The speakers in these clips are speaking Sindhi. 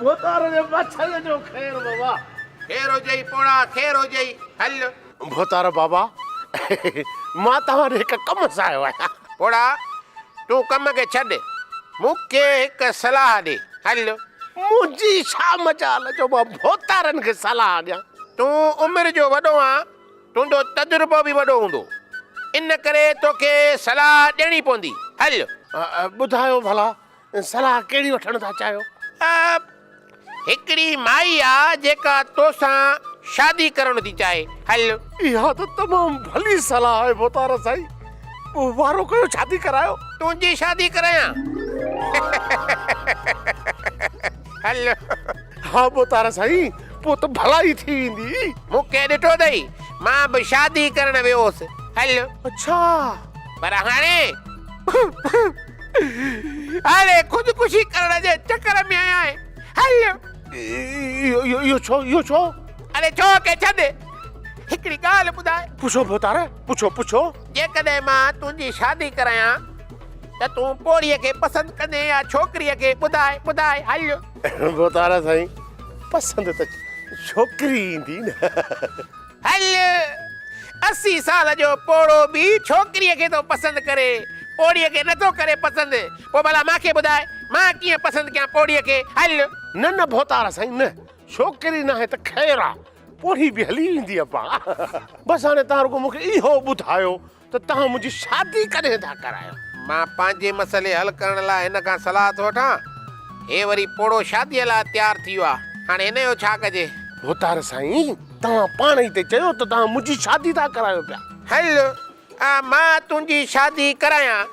ڀوتار جي بادشاهيء جو خير بابا. خير هجئي پوڙها خير هجئي هل. ڀوتار بابا مان توهان ڏي هڪ ڪم سان آيو آهيان. پوڙها تون ڪم کي ڇڏ مون کي هڪ صلاح ڏي هل. منهنجي ڇا مجال جو مان ڀوتارن کي صلاح ڏيان. تون عمر جو وڏو آن تنهنجو تجربو به وڏو هوندو ان ڪري توکي صلاح ڏيڻي پوندي هل. ٻڌايو ڀلا صلاح ڪهڙي وٺڻ ٿا چاهيو؟ هڪڙي مائي آ جيڪا توسان شادي ڪرڻ ٿي چاهي، هل. اها ته تمام ڀلي صلاح آهي ڀوتار سائين، پوء وارو ڪيو شادي ڪرايو. تنهنجي شادي ڪرايان؟ هل. ها ڀوتار سائين، پوء ته ڀلائي ٿي ويندي. مون کي ڏٺو اٿئي، مان به شادي ڪرڻ ويو هوس، هل. اڇا. پر هاڻي. هاڻي خودڪشي ڪرڻ جي چڪر ۾ آهيان. هل. اهو ڇو؟ اهو ڇو؟ اڙي ڇو کي ڇڏ. هڪڙي ڳالهه ٻڌاء. پڇو ڀوتار، پڇو پڇو. جيڪڏهن مان تنهنجي شادي ڪرايان ته تون پوڙهيء کي پسند ڪندين يا ڇوڪريء کي؟ ٻڌاء ٻڌاء هل. ڀوتار سائين، پسند ته ڇوڪري ايندي نه. هل! 80 سال جو پوڙهو به ڇوڪريء کي ٿو پسند ڪري، پوڙهيء کي نٿو ڪري پسند. پوء ڀلا مان کي ٻڌاء، مان ڪيئن پسند ڪيان پوڙهيء کي؟ هل! نه نه ڀوتار سائين نه، ڇوڪري ناهي ته خير آ، پوڙهي به هلي ويندي ابا. بس هاڻي توهان رڳو مون کي اهو ٻڌايو ته توهان منهنجي شادي ڪڏهن ٿا ڪرايو؟ مان پنهنجي مسئلي حل ڪرڻ لاء هن کان صلاح ٿو وٺان. هي وري پوڙهو شاديء لاء تيار ٿي ويو آهي. هاڻي هن جو ڇا ڪجي؟ ڀوتار سائين، توهان پاڻ ئي ته چيو ته توهان منهنجي شادي ٿا ڪرايو پيا. هل، مان تنهنجي شادي ڪرايان،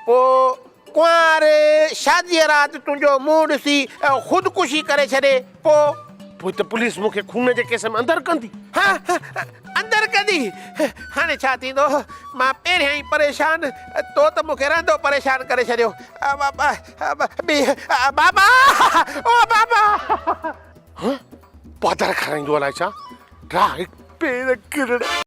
پوء ڪنوار شاديء رات تنهنجو منهن ڏسي خودڪشي ڪري ڇڏي، پوء؟ پوء ته پوليس مون کي خون جي ڪيس ۾ اندر ڪندي. ها، اندر ڪندي؟ هاڻي ڇا ٿيندو؟ مان پهريان ئي پريشان، تو ته مون کي رهندو پريشان ڪري ڇڏيو. بابا! او بابا! ها، پادر کارائيندو الائي ڇا؟ ڊاهه پير ڪرڙ.